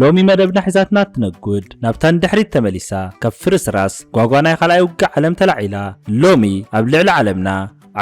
ሎሚ መደብና ሒዛትና እትነጉድ ናብታ ንድሕሪት ተመሊሳ ካብ ፍርስራስ ጓጓ ናይ ካልኣይ ውግእ ዓለም ተላዒላ ሎሚ ኣብ ልዕሊ ዓለምና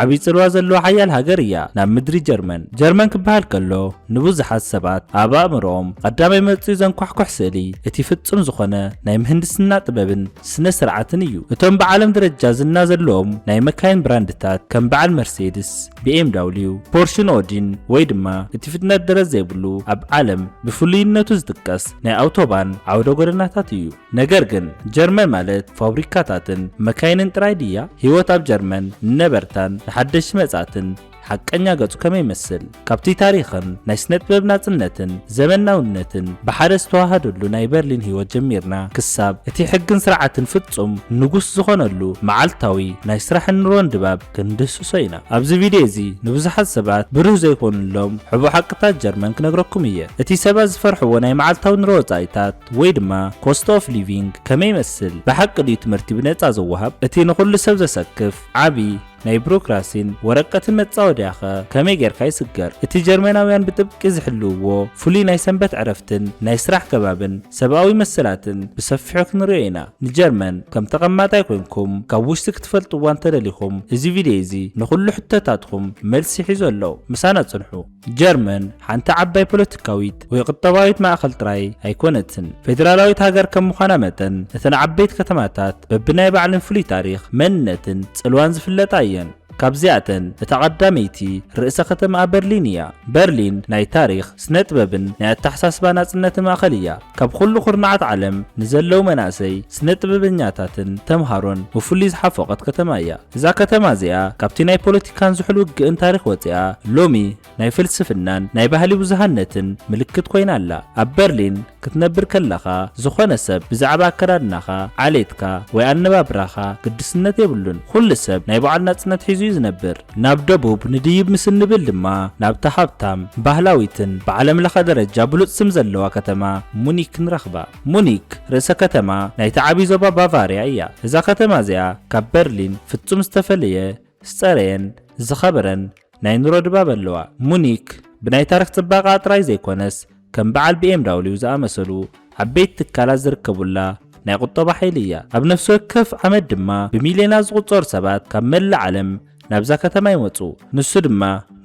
ዓብዪ ጽልዋ ዘለዋ ሓያል ሃገር እያ። ናብ ምድሪ ጀርመን። ጀርመን ክበሃል ከሎ ንብዙሓት ሰባት ኣብ ኣእምሮኦም ቀዳማይ መጺኡ ዘንኳሕኩሕ ስእሊ እቲ ፍጹም ዝኾነ ናይ ምህንድስና ጥበብን ስነ ስርዓትን እዩ። እቶም ብዓለም ደረጃ ዝና ዘለዎም ናይ መካይን ብራንድታት ከም በዓል መርሴድስ፣ ቢ ኤም ደብሊው፣ ፖርሽን ኦዲን ወይ ድማ እቲ ፍጥነት ደረት ዘይብሉ ኣብ ዓለም ብፍሉይነቱ ዝጥቀስ ናይ ኣውቶባን ዓውደ ጎደናታት እዩ። ነገር ግን ጀርመን ማለት ፋብሪካታትን መካይንን ጥራይ ድያ? ህይወት ኣብ ጀርመን ንነበርታን ንሓደሽቲ መጻእትን ሓቀኛ ገጹ ከመይ ይመስል? ካብቲ ታሪኽን ናይ ስነ ጥበብ ናጽነትን ዘመናውነትን ብሓደ ዝተዋሃደሉ ናይ በርሊን ህይወት ጀሚርና ክሳብ እቲ ሕግን ስርዓትን ፍጹም ንጉስ ዝኾነሉ መዓልታዊ ናይ ስራሕን ኑሮን ድባብ ክንድህስሶ ኢና። ኣብዚ ቪድዮ እዚ ንብዙሓት ሰባት ብሩህ ዘይኮኑሎም ሕቡእ ሓቅታት ጀርመን ክነግረኩም እየ። እቲ ሰባት ዝፈርሕዎ ናይ መዓልታዊ ኑሮ ወጻኢታት ወይ ድማ ኮስት ኦፍ ሊቪንግ ከመይ ይመስል? ብሓቂ ድዩ ትምህርቲ ብነጻ ዝወሃብ? እቲ ንኹሉ ሰብ ዘሰክፍ ዓቢ ናይ ቢሮክራሲን ወረቀትን መጻወድያኸ ከመይ ጌርካ ይስገር? እቲ ጀርመናውያን ብጥብቂ ዝሕልውዎ ፍሉይ ናይ ሰንበት ዕረፍትን ናይ ስራሕ ከባብን ሰብኣዊ መሰላትን ብሰፊሑ ክንሪኦ ኢና። ንጀርመን ከም ተቐማጣይ ኮይንኩም ካብ ውሽጢ ክትፈልጥዋ እንተደሊኹም፣ እዚ ቪድዮ እዚ ንኹሉ ሕቶታትኩም መልሲ ሒዙ ኣሎ። ምሳና ጽንሑ። ጀርመን ሓንቲ ዓባይ ፖለቲካዊት ወይ ቁጠባዊት ማእከል ጥራይ ኣይኮነትን። ፌደራላዊት ሃገር ከም ምዃና መጠን፣ እተን ዓበይቲ ከተማታት በብናይ ባዕለን ፍሉይ ታሪኽ፣ መንነትን ጽልዋን ዝፍለጣ እየን። ካብዚኣተን እታ ቀዳመይቲ ርእሰ ከተማኣ በርሊን እያ። በርሊን ናይ ታሪኽ፣ ስነ ጥበብን ናይ ኣተሓሳስባ ናጽነትን ማእከል እያ። ካብ ኩሉ ኩርናዓት ዓለም ንዘለዉ መናእሰይ ስነ ጥበበኛታትን ተምሃሮን ብፍሉይ ዝሓፎቐት ከተማ እያ። እዛ ከተማ እዚኣ ካብቲ ናይ ፖለቲካን ዝሑል ውግእን ታሪኽ ወጺኣ ሎሚ ናይ ፍልስፍናን ናይ ባህሊ ብዙሃነትን ምልክት ኮይና ኣላ። ኣብ በርሊን ክትነብር ከለኻ ዝኾነ ሰብ ብዛዕባ ኣከዳድናኻ፣ ዓሌትካ ወይ ኣነባብራኻ ግድስነት የብሉን። ኩሉ ሰብ ናይ ባዕሉ ናጽነት ሒዙ እዩ ዝነብር። ናብ ደቡብ ንድይብ ምስ እንብል ድማ ናብታ ሃብታም፣ ባህላዊትን ብዓለም ለኸ ደረጃ ብሉጽ ስም ዘለዋ ከተማ ሙኒክ ንረኽባ። ሙኒክ ርእሰ ከተማ ናይቲ ዓቢ ዞባ ባቫርያ እያ። እዛ ከተማ እዚኣ ካብ በርሊን ፍጹም ዝተፈለየ፣ ዝጸረየን ዝኸበረን ናይ ኑሮ ድባብ ኣለዋ። ሙኒክ ብናይ ታሪኽ ጽባቐኣ ጥራይ ዘይኮነስ፣ ከም በዓል ቢ ኤም ደብሊው ዝኣመሰሉ ዓበይቲ ትካላት ዝርከቡላ ናይ ቁጠባ ሓይሊ እያ። ኣብ ነፍሲ ወከፍ ዓመት ድማ ብሚልዮናት ዝቑጸሩ ሰባት ካብ መላእ ዓለም ናብዛ ከተማ ይመጹ። ንሱ ድማ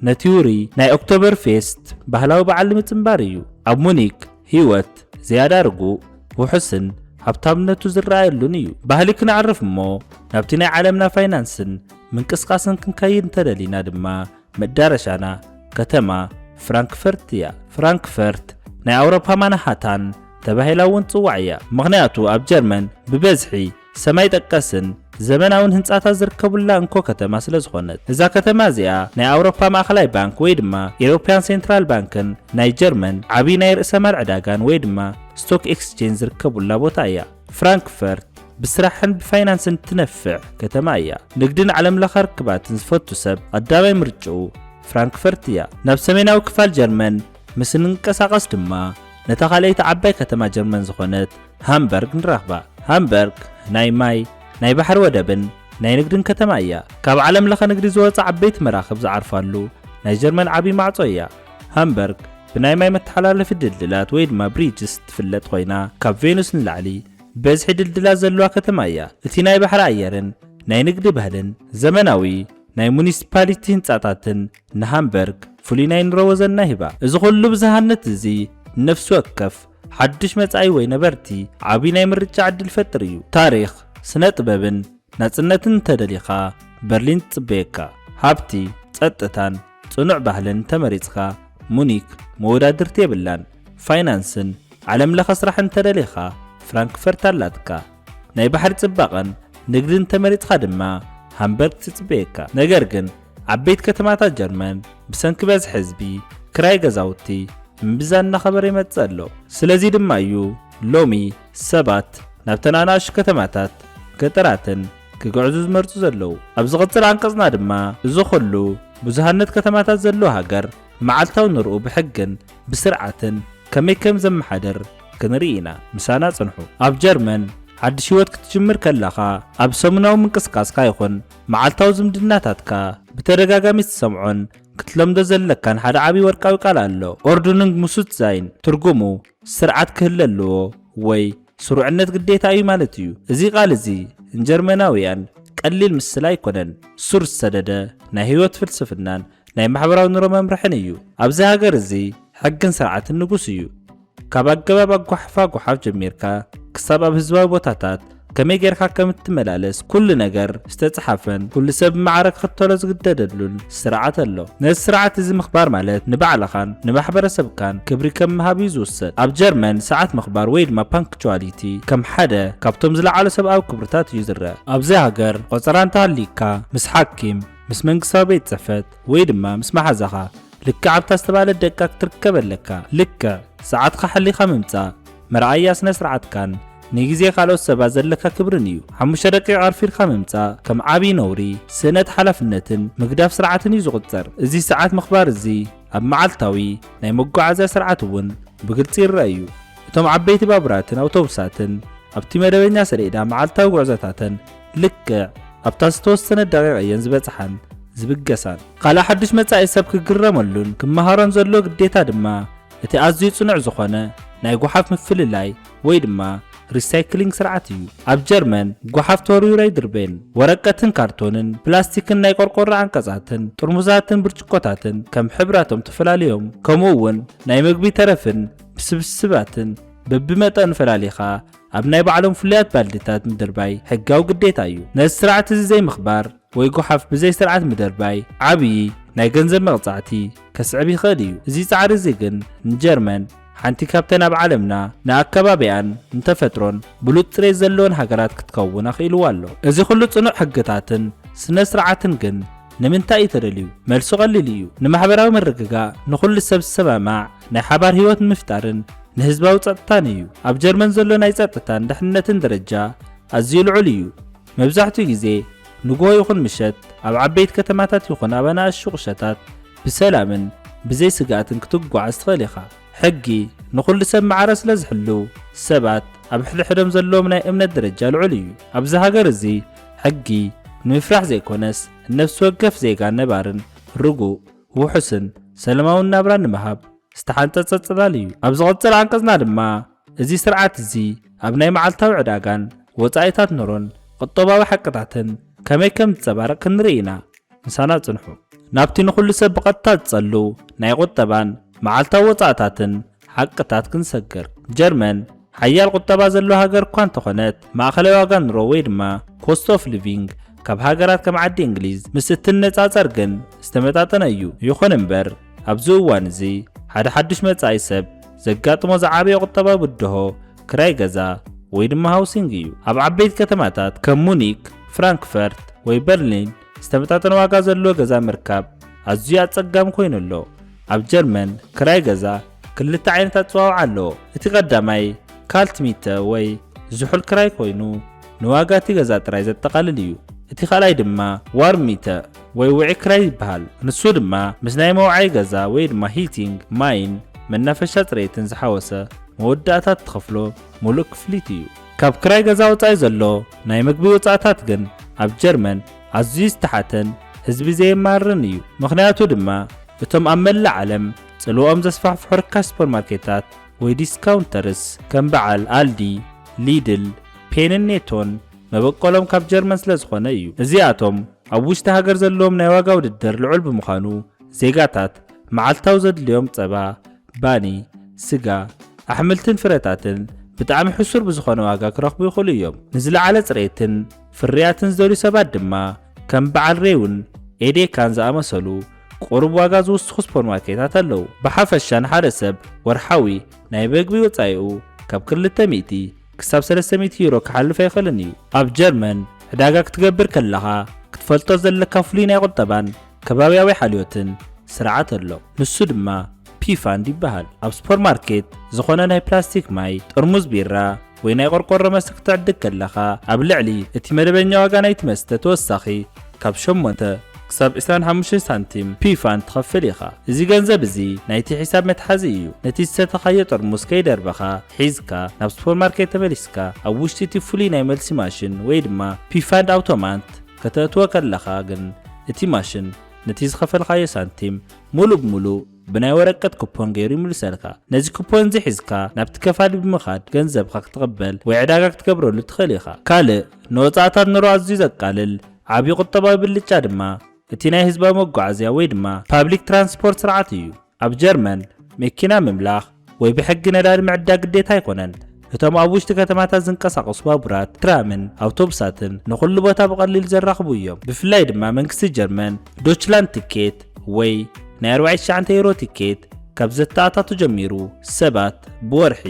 ነቲ ውሩይ ናይ ኦክቶበር ፌስት ባህላዊ በዓል ንምጽንባር እዩ። ኣብ ሙኒክ ህይወት ዝያዳ ርጉእ፣ ውሑስን ሃብታምነቱ ዝረኣየሉን እዩ። ባህሊ ክነዕርፍ እሞ ናብቲ ናይ ዓለምና ፋይናንስን ምንቅስቃስን ክንከይድ እንተደሊና ድማ መዳረሻና ከተማ ፍራንክፈርት እያ። ፍራንክፈርት ናይ ኣውሮፓ ማንሃታን ተባሂላ እውን ትጽዋዕ እያ። ምኽንያቱ ኣብ ጀርመን ብበዝሒ ሰማይ ጠቀስን ዘመናውን ህንጻታት ዝርከቡላ እንኮ ከተማ ስለ ዝኾነት። እዛ ከተማ እዚኣ ናይ ኣውሮፓ ማእከላይ ባንክ ወይ ድማ ኤውሮፕያን ሴንትራል ባንክን ናይ ጀርመን ዓቢ ናይ ርእሰ ማል ዕዳጋን ወይ ድማ ስቶክ ኤክስቼንጅ ዝርከቡላ ቦታ እያ። ፍራንክፈርት ብስራሕን ብፋይናንስን ትነፍዕ ከተማ እያ። ንግድን ዓለም ለኸ ርክባትን ዝፈቱ ሰብ ቀዳማይ ምርጭኡ ፍራንክፈርት እያ። ናብ ሰሜናዊ ክፋል ጀርመን ምስ እንንቀሳቐስ ድማ ነታ ካልኣይቲ ዓባይ ከተማ ጀርመን ዝኾነት ሃምበርግ ንረኽባ። ሃምበርግ ናይ ማይ፣ ናይ ባሕሪ ወደብን ናይ ንግድን ከተማ እያ። ካብ ዓለም ለኸ ንግዲ ዝወጻ ዓበይቲ መራኽብ ዝዓርፋሉ ናይ ጀርመን ዓቢ ማዕጾ እያ። ሃምበርግ ብናይ ማይ መተሓላለፊ ድልድላት ወይ ድማ ብሪጅስ ትፍለጥ ኮይና፣ ካብ ቬኑስ ንላዕሊ በዝሒ ድልድላት ዘለዋ ከተማ እያ። እቲ ናይ ባሕሪ ኣየርን ናይ ንግዲ ባህልን ዘመናዊ ናይ ሙኒሲፓሊቲ ህንጻታትን ንሃምበርግ ፍሉይ ናይ ኑሮ ወዘና ሂባ። እዚ ኩሉ ብዝሃነት እዚ ነፍሲ ወከፍ ሓድሽ መጻኢ ወይ ነበርቲ ዓቢ ናይ ምርጫ ዕድል ፈጥር እዩ። ታሪኽ፣ ስነ ጥበብን ናጽነትን እንተደሊኻ በርሊን ትጽበየካ። ሃብቲ፣ ጸጥታን ጽኑዕ ባህልን እንተመሪጽካ ሙኒክ መወዳድርቲ የብላን። ፋይናንስን ዓለም ለኸ ስራሕ እንተደሊኻ ፍራንክፈርት ኣላትካ። ናይ ባሕሪ ጽባቐን ንግድን እንተመሪጽካ ድማ ሃምበርግ ትጽበየካ። ነገር ግን ዓበይቲ ከተማታት ጀርመን ብሰንኪ በዝሒ ህዝቢ፣ ክራይ ገዛውቲ እምብዛ እናኸበረ ይመጽእ ኣሎ። ስለዚ ድማ እዩ ሎሚ ሰባት ናብተን ኣናእሽቱ ከተማታት፣ ገጠራትን ክግዕዙ ዝመርጹ ዘለዉ። ኣብ ዝቕጽል ዓንቀጽና ድማ እዚ ኩሉ ብዙሃነት ከተማታት ዘለዎ ሃገር መዓልታዊ ንርኡ ብሕግን ብስርዓትን ከመይ ከም ዘመሓድር ክንርኢ ኢና። ምሳና ጽንሑ። ኣብ ጀርመን ሓድሽ ህይወት ክትጅምር ከለኻ ኣብ ሰሙናዊ ምንቅስቃስካ ይኹን መዓልታዊ ዝምድናታትካ ብተደጋጋሚ ትሰምዖን ክትለምዶ ዘለካን ሓደ ዓቢ ወርቃዊ ቃል ኣሎ። ኦርዱንንግ ሙሱት ዛይን ትርጉሙ ስርዓት ክህለ ኣለዎ ወይ ስሩዕነት ግዴታ እዩ ማለት እዩ። እዚ ቃል እዚ ንጀርመናውያን ቀሊል ምስላ ኣይኮነን። ሱር ዝሰደደ ናይ ህይወት ፍልስፍናን ናይ ማሕበራዊ ኑሮ መምርሕን እዩ። ኣብዚ ሃገር እዚ ሕግን ስርዓትን ንጉስ እዩ። ካብ ኣገባብ ኣጓሓፋ ጓሓፍ ጀሚርካ ክሳብ ኣብ ህዝባዊ ቦታታት ከመይ ጌርካ ከም እትመላለስ ኩሉ ነገር ዝተጻሓፈን ኩሉ ሰብ ማዕረ ክኽተሎ ዝግደደሉን ስርዓት ኣሎ። ነዚ ስርዓት እዚ ምኽባር ማለት ንባዕልኻን ንማሕበረሰብካን ክብሪ ከም ምሃብ እዩ ዝውሰድ። ኣብ ጀርመን ሰዓት ምኽባር ወይ ድማ ፓንክቹዋሊቲ ከም ሓደ ካብቶም ዝለዓሉ ሰብኣዊ ክብርታት እዩ ዝረአ። ኣብዚ ሃገር ቆጸራ እንተሃልዩካ ምስ ሓኪም፣ ምስ መንግስታዊ ቤት ጽሕፈት ወይ ድማ ምስ መሓዛኻ ልክዕ ኣብታ ዝተባህለት ደቂቃ ክትርከብ ኣለካ። ልክዕ ሰዓትካ ሓሊኻ ምምጻእ መርኣያ ስነ ስርዓትካን ንግዜ ካልኦት ሰባት ዘለካ ክብርን እዩ። ሓሙሽተ ደቂቕ ኣርፊድካ ምምጻእ ከም ዓቢ ነውሪ፣ ስእነት ሓላፍነትን ምግዳፍ ስርዓትን እዩ ዝቑጸር። እዚ ሰዓት ምኽባር እዚ ኣብ መዓልታዊ ናይ መጓዓዝያ ስርዓት እውን ብግልጺ ይረአ እዩ። እቶም ዓበይቲ ባቡራትን ኣውቶቡሳትን ኣብቲ መደበኛ ሰሌዳ መዓልታዊ ጉዕዞታተን ልክዕ ኣብታ ዝተወሰነ ደቂቕ እየን ዝበጽሓን ዝብገሳን። ካልእ ሓድሽ መጻኢ ሰብ ክግረመሉን ክመሃሮን ዘሎ ግዴታ ድማ እቲ ኣዝዩ ጽኑዕ ዝኾነ ናይ ጓሓፍ ምፍልላይ ወይ ድማ ሪሳይክሊንግ ስርዓት እዩ። ኣብ ጀርመን ጓሓፍ ተወርዊሩ ኣይድርበይን። ወረቀትን ካርቶንን፣ ፕላስቲክን ናይ ቆርቆሮ ዓንቀጻትን፣ ጥርሙዛትን ብርጭቆታትን ከም ሕብራቶም ተፈላልዮም፣ ከምኡ እውን ናይ መግቢ ተረፍን ስብስባትን በብመጠኑ ፈላሊኻ ኣብ ናይ ባዕሎም ፍሉያት ባልዲታት ምድርባይ ሕጋዊ ግዴታ እዩ። ነዚ ስርዓት እዚ ዘይምኽባር ወይ ጓሓፍ ብዘይ ስርዓት ምድርባይ ዓብዪ ናይ ገንዘብ መቕጻዕቲ ከስዕብ ይኽእል እዩ። እዚ ጻዕሪ እዚ ግን ንጀርመን ሓንቲ ካብተን ኣብ ዓለምና ንኣከባቢኣን ንተፈጥሮን ብሉጽ ጽሬት ዘለወን ሃገራት ክትከውን ኣኽኢልዋ ኣሎ። እዚ ኩሉ ጽኑዕ ሕግታትን ስነ ስርዓትን ግን ንምንታይ እዩ ተደልዩ? መልሱ ቀሊል እዩ። ንማሕበራዊ ምርግጋእ፣ ንኹሉ ሰብ ዝሰማማዕ ናይ ሓባር ህይወት ንምፍጣርን ንህዝባዊ ጸጥታን እዩ። ኣብ ጀርመን ዘሎ ናይ ጸጥታን ድሕነትን ደረጃ ኣዝዩ ልዑል እዩ። መብዛሕትኡ ግዜ ንግሆ ይኹን ምሸት ኣብ ዓበይቲ ከተማታት ይኹን ኣብ ኣናእሽቱ ቁሸታት ብሰላምን ብዘይ ስግኣትን ክትጓዓዝ ትኽእል ኢኻ። ሕጊ ንኹሉ ሰብ ማዕረ ስለ ዝሕልው፣ ሰባት ኣብ ሕድሕዶም ዘለዎም ናይ እምነት ደረጃ ልዑል እዩ። ኣብዚ ሃገር እዚ ሕጊ ንምፍራሕ ዘይኮነስ፣ ንነፍሲ ወከፍ ዜጋ ነባርን ርጉእ፣ ውሑስን ሰላማውን ናብራ ንምሃብ ዝተሓንጸጸ ጽላል እዩ። ኣብ ዝቐጽል ዓንቀጽና ድማ፣ እዚ ስርዓት እዚ ኣብ ናይ መዓልታዊ ዕዳጋን ወጻኢታት ኑሮን ቁጠባዊ ሓቅታትን ከመይ ከም ዝጸባረቕ ክንርኢ ኢና። ምሳና ጽንሑ። ናብቲ ንኹሉ ሰብ ብቐጥታ ዝጸሉ ናይ ቁጠባን መዓልታዊ ወጻእታትን ሓቅታት ክንሰግር። ጀርመን ሓያል ቁጠባ ዘለዎ ሃገር እኳ እንተኾነት፣ ማእከላይ ዋጋ ኑሮ ወይ ድማ ኮስት ኦፍ ሊቪንግ ካብ ሃገራት ከም ዓዲ እንግሊዝ ምስ እትነጻጸር ግን ዝተመጣጠነ እዩ። ይኹን እምበር፣ ኣብዚ እዋን እዚ ሓደ ሓድሽ መጻኢ ሰብ ዘጋጥሞ ዝዓበየ ቁጠባዊ ብድሆ ክራይ ገዛ ወይ ድማ ሃውሲንግ እዩ። ኣብ ዓበይቲ ከተማታት ከም ሙኒክ፣ ፍራንክፈርት ወይ በርሊን ዝተመጣጠነ ዋጋ ዘለዎ ገዛ ምርካብ ኣዝዩ ኣጸጋሚ ኮይኑ ኣሎ። ኣብ ጀርመን ክራይ ገዛ ክልተ ዓይነት ኣጸዋውዓ ኣለዎ። እቲ ቀዳማይ ካልት ሚተ ወይ ዝሑል ክራይ ኮይኑ ንዋጋ እቲ ገዛ ጥራይ ዘጠቓልል እዩ። እቲ ካልኣይ ድማ ዋርም ሚተ ወይ ውዑይ ክራይ ይበሃል። ንሱ ድማ ምስ ናይ መውዓዪ ገዛ ወይ ድማ ሂቲንግ፣ ማይን መናፈሻ ጽሬትን ዝሓወሰ መወዳእታ እትኸፍሎ ምሉእ ክፍሊት እዩ። ካብ ክራይ ገዛ ወጻኢ ዘሎ ናይ መግቢ ወጻእታት ግን ኣብ ጀርመን ኣዝዩ ዝተሓተን ህዝቢ ዘየማርርን እዩ። ምኽንያቱ ድማ እቶም ኣብ መላእ ዓለም ጽልዋኦም ዘስፋሕፍሑ ርካሽ ሱፐርማርኬታት ወይ ዲስካውንተርስ ከም በዓል ኣልዲ፣ ሊድል፣ ፔንን ኔቶን መበቆሎም ካብ ጀርመን ስለ ዝኾነ እዩ። እዚኣቶም ኣብ ውሽጢ ሃገር ዘለዎም ናይ ዋጋ ውድድር ልዑል ብምዃኑ ዜጋታት መዓልታዊ ዘድልዮም ጸባ፣ ባኒ፣ ስጋ፣ ኣሕምልትን ፍረታትን ብጣዕሚ ሕሱር ብዝኾነ ዋጋ ክረኽቡ ይኽእሉ እዮም። ንዝለዓለ ጽሬትን ፍርያትን ዝደልዩ ሰባት ድማ ከም በዓል ሬውን ኤዴካን ዝኣመሰሉ ቁሩብ ዋጋ ዝውስኹ ሱፐርማርኬታት ኣለዉ። ብሓፈሻ ንሓደ ሰብ ወርሓዊ ናይ መግቢ ወጻኢኡ ካብ ክልተ ሚእቲ ክሳብ ሰለስተ ሚእቲ ዩሮ ክሓልፍ ኣይኽእልን እዩ። ኣብ ጀርመን ዕዳጋ ክትገብር ከለኻ ክትፈልጦ ዘለካ ፍሉይ ናይ ቁጠባን ከባብያዊ ሓልዮትን ስርዓት ኣሎ። ንሱ ድማ ፒፋንድ ይበሃል። ኣብ ሱፐርማርኬት ዝኾነ ናይ ፕላስቲክ ማይ፣ ጥርሙዝ ቢራ ወይ ናይ ቆርቆሮ መስተ ክትዕድግ ከለኻ ኣብ ልዕሊ እቲ መደበኛ ዋጋ ናይቲ መስተ ተወሳኺ ካብ ሸሞንተ ክሳብ ዕስራን ሓሙሽተን ሳንቲም ፒፋንድ ትኸፍል ኢኻ። እዚ ገንዘብ እዚ ናይቲ ሒሳብ መትሓዚ እዩ። ነቲ ዝሰተኻዮ ጥርሙዝ ከይደርበኻ ሒዝካ ናብ ሱፐርማርኬት ተመሊስካ ኣብ ውሽጢ እቲ ፍሉይ ናይ መልሲ ማሽን ወይ ድማ ፒፋንድ ኣውቶማት ከተእትዎ ከለኻ ግን እቲ ማሽን ነቲ ዝኸፈልካዮ ሳንቲም ሙሉእ ብሙሉእ ብናይ ወረቀት ኩፖን ገይሩ ይምልሰልካ። ነዚ ኩፖን እዚ ሒዝካ ናብቲ ከፋሊ ብምኻድ ገንዘብካ ክትቕበል ወይ ዕዳጋ ክትገብረሉ ትኽእል ኢኻ። ካልእ ንወጻእታት ኑሮ ኣዝዩ ዘቃልል ዓብዪ ቁጠባዊ ብልጫ ድማ እቲ ናይ ህዝባዊ መጓዓዝያ ወይ ድማ ፓብሊክ ትራንስፖርት ስርዓት እዩ። ኣብ ጀርመን መኪና ምምላኽ ወይ ብሕጊ ነዳዲ ምዕዳግ ግዴታ ኣይኮነን። እቶም ኣብ ውሽጢ ከተማታት ዝንቀሳቐሱ ባቡራት፣ ትራምን ኣውቶቡሳትን ንኹሉ ቦታ ብቐሊሉ ዘራኽቡ እዮም። ብፍላይ ድማ መንግስቲ ጀርመን ዶችላንድ ቲኬት ወይ ናይ ኣርባዕተ ሽዓተ ዩሮ ቲኬት ካብ ዘተኣታቱ ጀሚሩ ሰባት ብወርሒ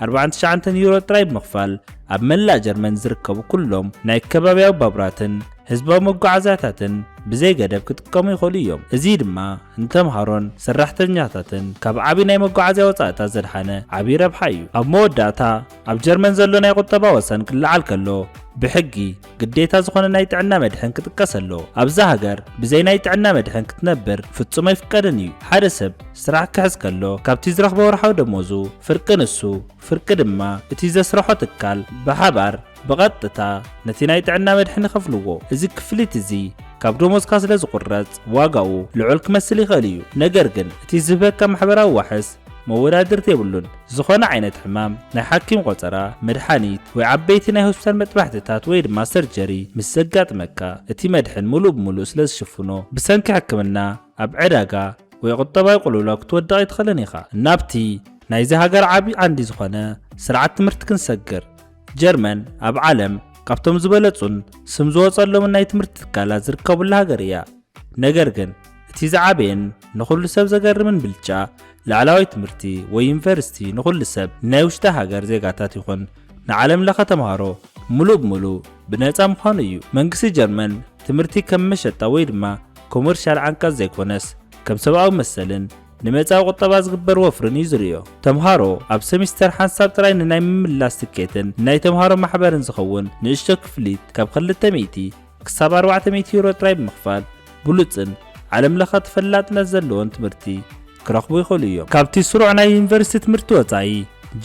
ኣርባዕተ ሽዓተ ዩሮ ጥራይ ብምኽፋል ኣብ መላእ ጀርመን ዝርከቡ ኩሎም ናይ ከባቢያዊ ባቡራትን ህዝባዊ መጓዓዝያታትን ብዘይ ገደብ ክጥቀሙ ይኽእሉ እዮም። እዚ ድማ ንተምሃሮን ሰራሕተኛታትን ካብ ዓቢ ናይ መጓዓዝያ ወጻእታት ዘድሓነ ዓቢ ረብሓ እዩ። ኣብ መወዳእታ ኣብ ጀርመን ዘሎ ናይ ቁጠባ ወሰን ክለዓል ከሎ ብሕጊ ግዴታ ዝኾነ ናይ ጥዕና መድሕን ክጥቀስ ኣለዎ። ኣብዛ ሃገር ብዘይ ናይ ጥዕና መድሕን ክትነብር ፍጹም ኣይፍቀድን እዩ። ሓደ ሰብ ስራሕ ክሕዝ ከሎ ካብቲ ዝረኽቦ ወርሓዊ ደሞዙ ፍርቂ ንሱ ፍርቂ ድማ እቲ ዘስርሖ ትካል ብሓባር ብቐጥታ ነቲ ናይ ጥዕና መድሕን ይኸፍልዎ። እዚ ክፍሊት እዚ ካብ ደሞዝካ ስለ ዝቑረጽ ዋጋኡ ልዑል ክመስል ይኽእል እዩ። ነገር ግን እቲ ዝህበካ ማሕበራዊ ዋሕስ መወዳድርቲ የብሉን። ዝኾነ ዓይነት ሕማም፣ ናይ ሓኪም ቆጸራ፣ መድሓኒት ወይ ዓበይቲ ናይ ሆስፒታል መጥባሕትታት ወይ ድማ ሰርጀሪ ምስ ዘጋጥመካ እቲ መድሕን ሙሉእ ብሙሉእ ስለ ዝሽፍኖ ብሰንኪ ሕክምና ኣብ ዕዳጋ ወይ ቁጠባዊ ቅልውላው ክትወድቕ ኣይትኽእልን ኢኻ። ናብቲ ናይዚ ሃገር ዓቢ ዓንዲ ዝኾነ ስርዓት ትምህርቲ ክንሰግር። ጀርመን ኣብ ዓለም ካብቶም ዝበለጹን ስም ዝወጸሎምን ናይ ትምህርቲ ትካላት ዝርከቡላ ሃገር እያ። ነገር ግን እቲ ዝዓበየን ንኹሉ ሰብ ዘገርምን ብልጫ ላዕላዋይ ትምህርቲ ወይ ዩኒቨርሲቲ ንኹሉ ሰብ ናይ ውሽጢ ሃገር ዜጋታት ይኹን ንዓለም ለኸ ተምሃሮ ሙሉእ ብሙሉእ ብነጻ ምዃኑ እዩ። መንግስቲ ጀርመን ትምህርቲ ከም መሸጣ ወይ ድማ ኮመርሻል ዓንቀጽ ዘይኮነስ ከም ሰብኣዊ መሰልን ንመጻኢ ቁጠባ ዝግበር ወፍርን እዩ ዝርእዮ። ተምሃሮ ኣብ ሰሚስተር ሓንሳብ ጥራይ ንናይ ምምላስ ትኬትን ንናይ ተምሃሮ ማሕበርን ዝኸውን ንእሽቶ ክፍሊት ካብ ክልተ ሚእቲ ክሳብ ኣርባዕተ ሚእቲ ዩሮ ጥራይ ብምኽፋል ብሉጽን ዓለም ለኸ ተፈላጥነት ዘለዎን ትምህርቲ ክረኽቡ ይኽእሉ እዮም። ካብቲ ስሩዕ ናይ ዩኒቨርሲቲ ትምህርቲ ወጻኢ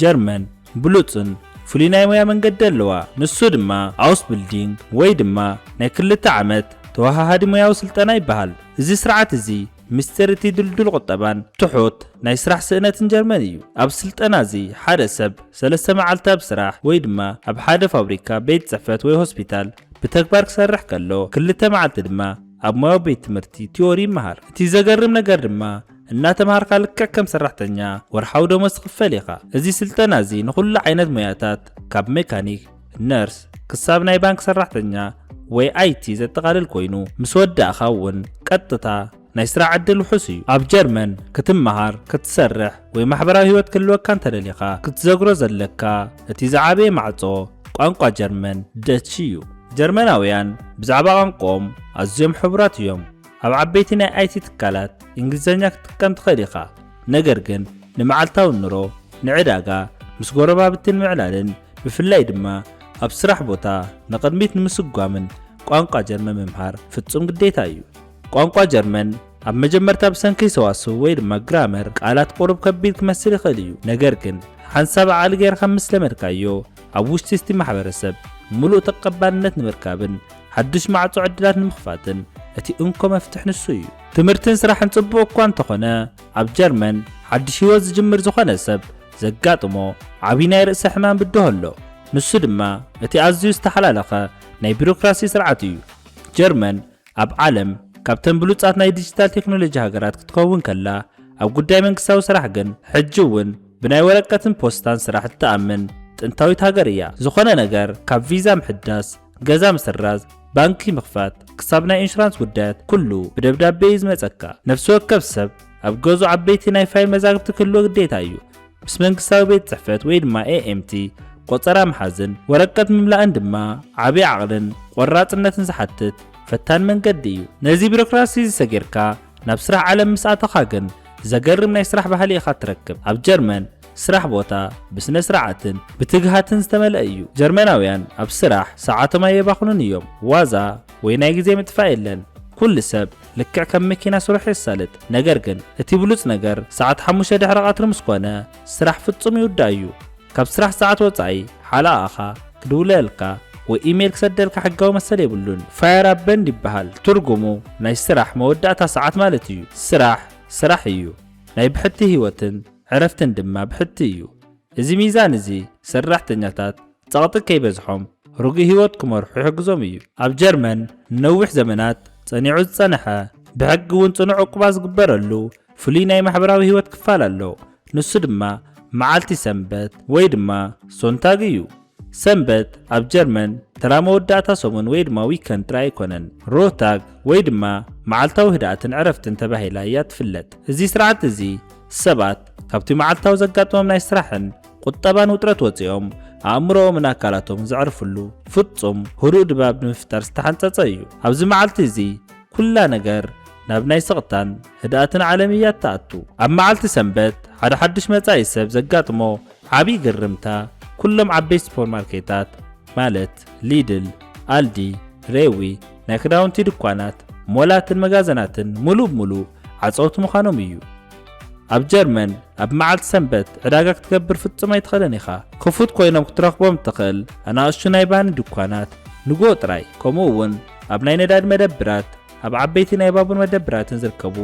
ጀርመን ብሉጽን ፍሉይ ናይ ሞያ መንገዲ ኣለዋ። ንሱ ድማ ኣውስቢልዲንግ ወይ ድማ ናይ ክልተ ዓመት ተወሃሃዲ ሞያዊ ስልጠና ይበሃል። እዚ ስርዓት እዚ ምስጢር እቲ ድልዱል ቁጠባን ትሑት ናይ ስራሕ ስእነትን ጀርመን እዩ። ኣብ ስልጠና እዚ ሓደ ሰብ ሰለስተ መዓልቲ ኣብ ስራሕ ወይ ድማ ኣብ ሓደ ፋብሪካ፣ ቤት ጽሕፈት ወይ ሆስፒታል ብተግባር ክሰርሕ ከሎ፣ ክልተ መዓልቲ ድማ ኣብ ሞያዊ ቤት ትምህርቲ ቲዮሪ ይመሃር። እቲ ዘገርም ነገር ድማ እናተምሃርካ ልክዕ ከም ሰራሕተኛ ወርሓዊ ደሞዝ ትኽፈል ኢኻ። እዚ ስልጠና እዚ ንኹሉ ዓይነት ሞያታት ካብ ሜካኒክ፣ ነርስ ክሳብ ናይ ባንክ ሰራሕተኛ ወይ ኣይቲ ዘጠቓልል ኮይኑ ምስ ወዳእኻ እውን ቀጥታ ናይ ስራሕ ዕድል ውሑስ እዩ። ኣብ ጀርመን ክትመሃር፣ ክትሰርሕ ወይ ማሕበራዊ ህይወት ክህልወካ እንተደሊኻ ክትዘግሮ ዘለካ እቲ ዝዓበየ ማዕጾ ቋንቋ ጀርመን ደች እዩ። ጀርመናውያን ብዛዕባ ቋንቋኦም ኣዝዮም ሕቡራት እዮም። ኣብ ዓበይቲ ናይ ኣይቲ ትካላት እንግሊዝኛ ክትጥቀም ትኽእል ኢኻ፣ ነገር ግን ንመዓልታዊ ኑሮ፣ ንዕዳጋ፣ ምስ ጎረባብቲ ንምዕላልን ብፍላይ ድማ ኣብ ስራሕ ቦታ ንቕድሚት ንምስጓምን ቋንቋ ጀርመን ምምሃር ፍጹም ግዴታ እዩ። ቋንቋ ጀርመን ኣብ መጀመርታ ብሰንኪ ሰዋስው ወይ ድማ ግራመር ቃላት ቁሩብ ከቢድ ክመስል ይኽእል እዩ፣ ነገር ግን ሓንሳብ ዓቕሊ ጌርካ ምስ ለመድካዮ ኣብ ውሽጢ እቲ ማሕበረሰብ ምሉእ ተቐባልነት ንምርካብን ሓድሽ ማዕጾ ዕድላት ንምኽፋትን እቲ እንኮ መፍትሕ ንሱ እዩ። ትምህርትን ስራሕን ጽቡቕ እኳ እንተኾነ፣ ኣብ ጀርመን ሓድሽ ህይወት ዝጅምር ዝኾነ ሰብ ዘጋጥሞ ዓብዪ ናይ ርእሰ ሕማም ብድሆ ኣሎ። ንሱ ድማ እቲ ኣዝዩ ዝተሓላለኸ ናይ ቢሮክራሲ ስርዓት እዩ። ጀርመን ኣብ ዓለም ካብተን ብሉጻት ናይ ዲጂታል ቴክኖሎጂ ሃገራት ክትከውን ከላ፣ ኣብ ጉዳይ መንግስታዊ ስራሕ ግን ሕጂ እውን ብናይ ወረቀትን ፖስታን ስራሕ እትኣምን ጥንታዊት ሃገር እያ። ዝኾነ ነገር ካብ ቪዛ ምሕዳስ፣ ገዛ ምስራዝ፣ ባንኪ ምኽፋት፣ ክሳብ ናይ ኢንሹራንስ ጉዳያት ኩሉ ብደብዳቤ እዩ ዝመጸካ። ነፍሲ ወከፍ ሰብ ኣብ ገዝኡ ዓበይቲ ናይ ፋይል መዛግብቲ ክህልዎ ግዴታ እዩ። ምስ መንግስታዊ ቤት ጽሕፈት ወይ ድማ ኤ ኤም ቲ ቆጸራ ምሓዝን ወረቀት ምምላእን ድማ ዓቢ ዓቕልን ቆራጽነትን ዝሓትት ፈታኒ መንገዲ እዩ። ነዚ ቢሮክራሲ እዚ ሰጊርካ ናብ ስራሕ ዓለም ምስ ኣተኻ ግን ዘገርም ናይ ስራሕ ባህሊ ኢኻ ትረክብ። ኣብ ጀርመን ስራሕ ቦታ ብስነ ስርዓትን ብትግሃትን ዝተመልአ እዩ። ጀርመናውያን ኣብ ስራሕ ሰዓቶም ኣየባኽኑን እዮም። ዋዛ ወይ ናይ ግዜ ምጥፋእ የለን። ኩሉ ሰብ ልክዕ ከም መኪና ስርሑ የሳልጥ። ነገር ግን እቲ ብሉጽ ነገር ሰዓት ሓሙሽተ ድሕሪ ቀትሪ ምስ ኮነ ስራሕ ፍጹም ይውዳእ እዩ። ካብ ስራሕ ሰዓት ወጻኢ ሓለቓኻ ክድውለልካ ወይ ኢሜይል ክሰደልካ ሕጋዊ መሰል የብሉን። ፋየር ኣበንድ ይበሃል። ትርጉሙ ናይ ስራሕ መወዳእታ ሰዓት ማለት እዩ። ስራሕ ስራሕ እዩ። ናይ ብሕቲ ህይወትን ዕረፍትን ድማ ብሕቲ እዩ። እዚ ሚዛን እዚ ሰራሕተኛታት ጸቕጢ ከይበዝሖም ርጉእ ህይወት ክመርሑ ይሕግዞም እዩ። ኣብ ጀርመን ንነዊሕ ዘመናት ጸኒዑ ዝጸንሐ ብሕጊ እውን ጽኑዕ ዕቁባ ዝግበረሉ ፍሉይ ናይ ማሕበራዊ ህይወት ክፋል ኣሎ። ንሱ ድማ መዓልቲ ሰንበት ወይ ድማ ሶንታግ እዩ። ሰንበት ኣብ ጀርመን ተራ መወዳእታ ሰሙን ወይ ድማ ዊከንድ ጥራይ ኣይኮነን። ሮታግ ወይ ድማ መዓልታዊ ህድኣትን ዕረፍትን ተባሂላ እያ ትፍለጥ። እዚ ስርዓት እዚ ሰባት ካብቲ መዓልታዊ ዘጋጥሞም ናይ ስራሕን ቁጠባን ውጥረት ወፂኦም ኣእምሮኦምን ኣካላቶምን ዘዕርፍሉ ፍጹም ህዱእ ድባብ ንምፍጣር ዝተሓንጸጸ እዩ። ኣብዚ መዓልቲ እዚ ኩላ ነገር ናብ ናይ ስቕታን ህድኣትን ዓለም እያ እትኣቱ። ኣብ መዓልቲ ሰንበት ሓደ ሓድሽ መጻኢ ሰብ ዘጋጥሞ ዓቢ ግርምታ፣ ኩሎም ዓበይቲ ሱፐርማርኬታት ማለት ሊድል፣ ኣልዲ፣ ሬዊ፣ ናይ ክዳውንቲ ድኳናት፣ ሞላትን መጋዘናትን ሙሉእ ብሙሉእ ዓጸውቲ ምዃኖም እዩ። ኣብ ጀርመን ኣብ መዓልቲ ሰንበት ዕዳጋ ክትገብር ፍጹም ኣይትኽእልን ኢኻ። ክፉት ኮይኖም ክትረኽቦም እትኽእል ኣናእሽቱ ናይ ባኒ ድኳናት ንግሆ ጥራይ፣ ከምኡ እውን ኣብ ናይ ነዳዲ መደብራት፣ ኣብ ዓበይቲ ናይ ባቡር መደብራትን ዝርከቡ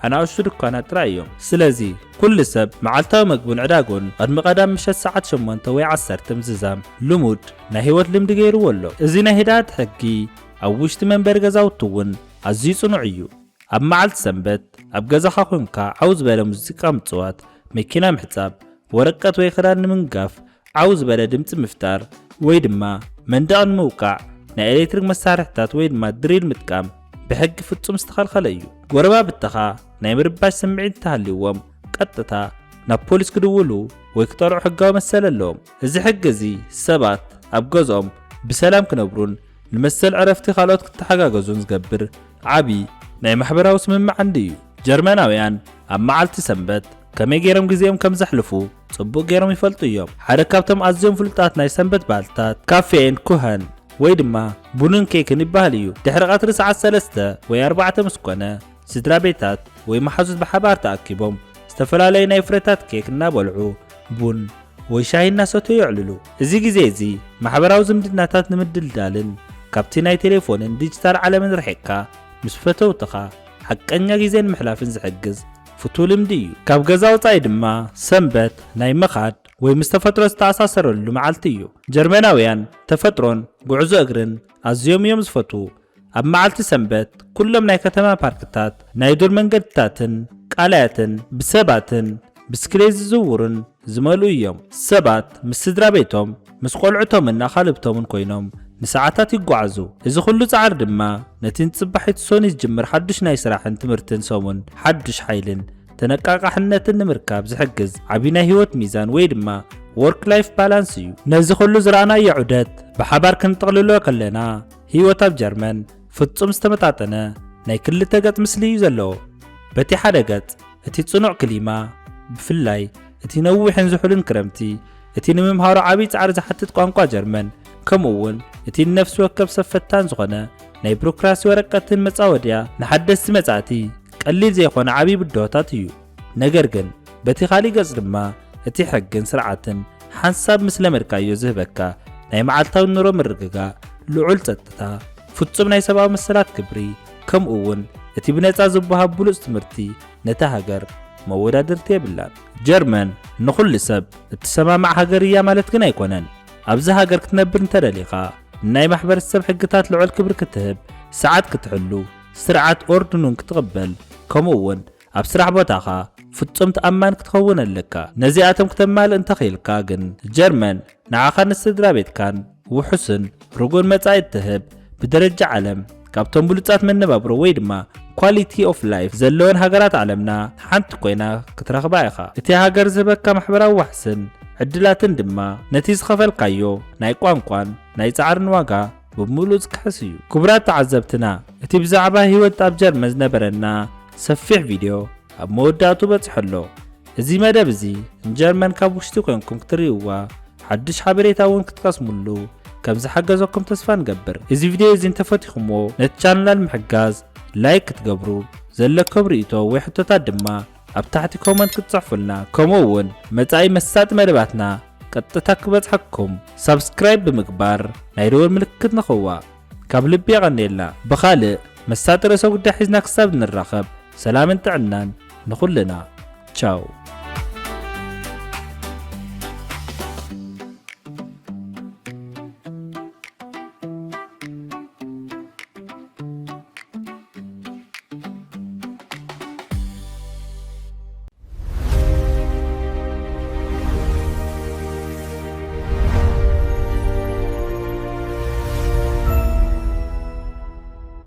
ኣናእሽቱ ድኳናት ጥራይ እዮም። ስለዚ ኩሉ ሰብ መዓልታዊ መግቡን ዕዳጉን ቅድሚ ቀዳም ምሸት ሰዓት ሸሞንተ ወይ ዓሰርተ ምዝዛም ልሙድ ናይ ህይወት ልምዲ ገይርዎ ኣሎ። እዚ ናይ ህድኣት ሕጊ ኣብ ውሽጢ መንበሪ ገዛውቲ እውን ኣዝዩ ጽኑዕ እዩ። ኣብ መዓልቲ ሰንበት ኣብ ገዛኻ ኮንካ ዓው ዝበለ ሙዚቃ ምጽዋት፣ መኪና ምሕጻብ፣ ወረቀት ወይ ክዳን ንምንጋፍ ዓው ዝበለ ድምጺ ምፍጣር ወይ ድማ መንደቕ ንምውቃዕ ናይ ኤሌክትሪክ መሳርሕታት ወይ ድማ ድሪል ምጥቃም ብሕጊ ፍጹም ዝተኸልኸለ እዩ። ጎረባብትኻ ናይ ምርባሽ ስምዒት እንተሃልይዎም ቀጥታ ናብ ፖሊስ ክድውሉ ወይ ክጠርዑ ሕጋዊ መሰል ኣለዎም። እዚ ሕጊ እዚ ሰባት ኣብ ገዝኦም ብሰላም ክነብሩን ንመሰል ዕረፍቲ ካልኦት ክተሓጋገዙን ዝገብር ዓቢ ናይ ማሕበራዊ ስምምዕ ዓንዲ እዩ። ጀርመናውያን ኣብ መዓልቲ ሰንበት ከመይ ገይሮም ግዜኦም ከም ዘሕልፉ ጽቡቕ ገይሮም ይፈልጡ እዮም። ሓደ ካብቶም ኣዝዮም ፍሉጣት ናይ ሰንበት ባህልታት ካፌ ኤንድ ኩኸን ወይ ድማ ቡንን ኬክን ይበሃል እዩ። ድሕሪ ቀትሪ ሰዓት ሰለስተ ወይ ኣርባዕተ ምስ ኮነ፣ ስድራ ቤታት ወይ መሓዙት ብሓባር ተኣኪቦም ዝተፈላለዩ ናይ ፍረታት ኬክ እናበልዑ ቡን ወይ ሻሂ እናሰተዩ የዕልሉ። እዚ ግዜ እዚ ማሕበራዊ ዝምድናታት ንምድልዳልን ካብቲ ናይ ቴሌፎንን ዲጂታል ዓለምን ርሒቕካ ምስ ፈተውትኻ ሓቀኛ ግዜ ንምሕላፍን ዝሕግዝ ፍቱው ልምዲ እዩ። ካብ ገዛ ወጻኢ ድማ ሰንበት ናይ ምኻድ ወይ ምስ ተፈጥሮ ዝተኣሳሰረሉ መዓልቲ እዩ። ጀርመናውያን ተፈጥሮን ጉዕዞ እግርን ኣዝዮም እዮም ዝፈትዉ። ኣብ መዓልቲ ሰንበት ኩሎም ናይ ከተማ ፓርክታት፣ ናይ ዱር መንገድታትን ቃላያትን ብሰባትን ብስክሌት ዝዝውሩን ዝመልኡ እዮም። ሰባት ምስ ስድራ ቤቶም፣ ምስ ቆልዑቶምን ኣኻልብቶምን ኮይኖም ንሰዓታት ይጓዓዙ። እዚ ኩሉ ጻዕሪ ድማ ነቲ ንጽባሒቱ ሰኑይ ዝጅምር ሓዱሽ ናይ ስራሕን ትምህርትን ሰሙን ሓዱሽ ሓይልን ተነቃቃሕነትን ንምርካብ ዝሕግዝ ዓቢ ናይ ህይወት ሚዛን ወይ ድማ ወርክ ላይፍ ባላንስ እዩ። ነዚ ኩሉ ዝረኣናዮ ዑደት ብሓባር ክንጥቕልሎ ከለና፣ ህይወት ኣብ ጀርመን ፍጹም ዝተመጣጠነ ናይ ክልተ ገጽ ምስሊ እዩ ዘለዎ። በቲ ሓደ ገጽ፣ እቲ ጽኑዕ ክሊማ፣ ብፍላይ እቲ ነዊሕን ዝሑልን ክረምቲ፣ እቲ ንምምሃሩ ዓቢ ጻዕሪ ዝሓትት ቋንቋ ጀርመን፣ ከምኡ እውን እቲ ንነፍሲ ወከፍ ሰብ ፈታን ዝኾነ ናይ ቢሮክራሲ ወረቀትን መጻወድያ ንሓደስቲ መጻእቲ ቀሊል ዘይኮነ ዓቢ ብድሆታት እዩ። ነገር ግን በቲ ካልእ ገጽ ድማ እቲ ሕግን ስርዓትን ሓንሳብ ምስ ለመድካዮ ዝህበካ ናይ መዓልታዊ ኑሮ ምርግጋእ፣ ልዑል ጸጥታ፣ ፍጹም ናይ ሰብኣዊ መሰላት ክብሪ፣ ከምኡ እውን እቲ ብነጻ ዝወሃብ ብሉጽ ትምህርቲ ነታ ሃገር መወዳድርቲ የብላን። ጀርመን ንኹሉ ሰብ እትሰማማዕ ሃገር እያ ማለት ግን ኣይኮነን። ኣብዚ ሃገር ክትነብር እንተደሊኻ፣ ንናይ ማሕበረሰብ ሕግታት ልዑል ክብሪ ክትህብ፣ ሰዓት ክትሕሉ፣ ስርዓት ኦርድኑን ክትቕበል፣ ከምኡ እውን ኣብ ስራሕ ቦታኻ ፍጹም ተኣማን ክትኸውን ኣለካ። ነዚኣቶም ክተማልእ እንተኽኢልካ ግን፣ ጀርመን ንዓኻን ንስድራ ቤትካን ውሑስን ርጉእን መጻኢ እትህብ፣ ብደረጃ ዓለም ካብቶም ብሉጻት መነባብሮ ወይ ድማ ኳሊቲ ኦፍ ላይፍ ዘለወን ሃገራት ዓለምና ሓንቲ ኮይና ክትረኽባ ኢኻ። እቲ ሃገር ዝህበካ ማሕበራዊ ዋሕስን ዕድላትን ድማ ነቲ ዝኸፈልካዮ ናይ ቋንቋን ናይ ጻዕርን ዋጋ ብምሉእ ዝክሕስ እዩ። ክቡራት ተዓዘብትና፣ እቲ ብዛዕባ ህይወት ኣብ ጀርመን ዝነበረና ሰፊሕ ቪድዮ ኣብ መወዳእቱ በጺሑ ኣሎ። እዚ መደብ እዚ ንጀርመን ካብ ውሽጢ ኮንኩም ክትርእይዋ፣ ሓድሽ ሓበሬታ እውን ክትቀስምሉ ከም ዝሓገዘኩም ተስፋ ንገብር። እዚ ቪድዮ እዚ እንተፈቲኹምዎ፣ ነቲ ቻነል ንምሕጋዝ ላይክ ክትገብሩ፣ ዘለኩም ርእይቶ ወይ ሕቶታት ድማ ኣብ ታሕቲ ኮመንት ክትጽሕፉልና፣ ከምኡ እውን መጻኢ መሳጢ መደባትና ቀጥታ ክበጽሐኩም ሳብስክራይብ ብምግባር ናይ ደወል ምልክት ንኽዋ። ካብ ልቢ የቐንየልና። ብኻልእ መሳጢ ርእሰ ጉዳይ ሒዝና ክሳብ ንራኸብ ሰላምን ጥዕናን ንኹልና። ቻው።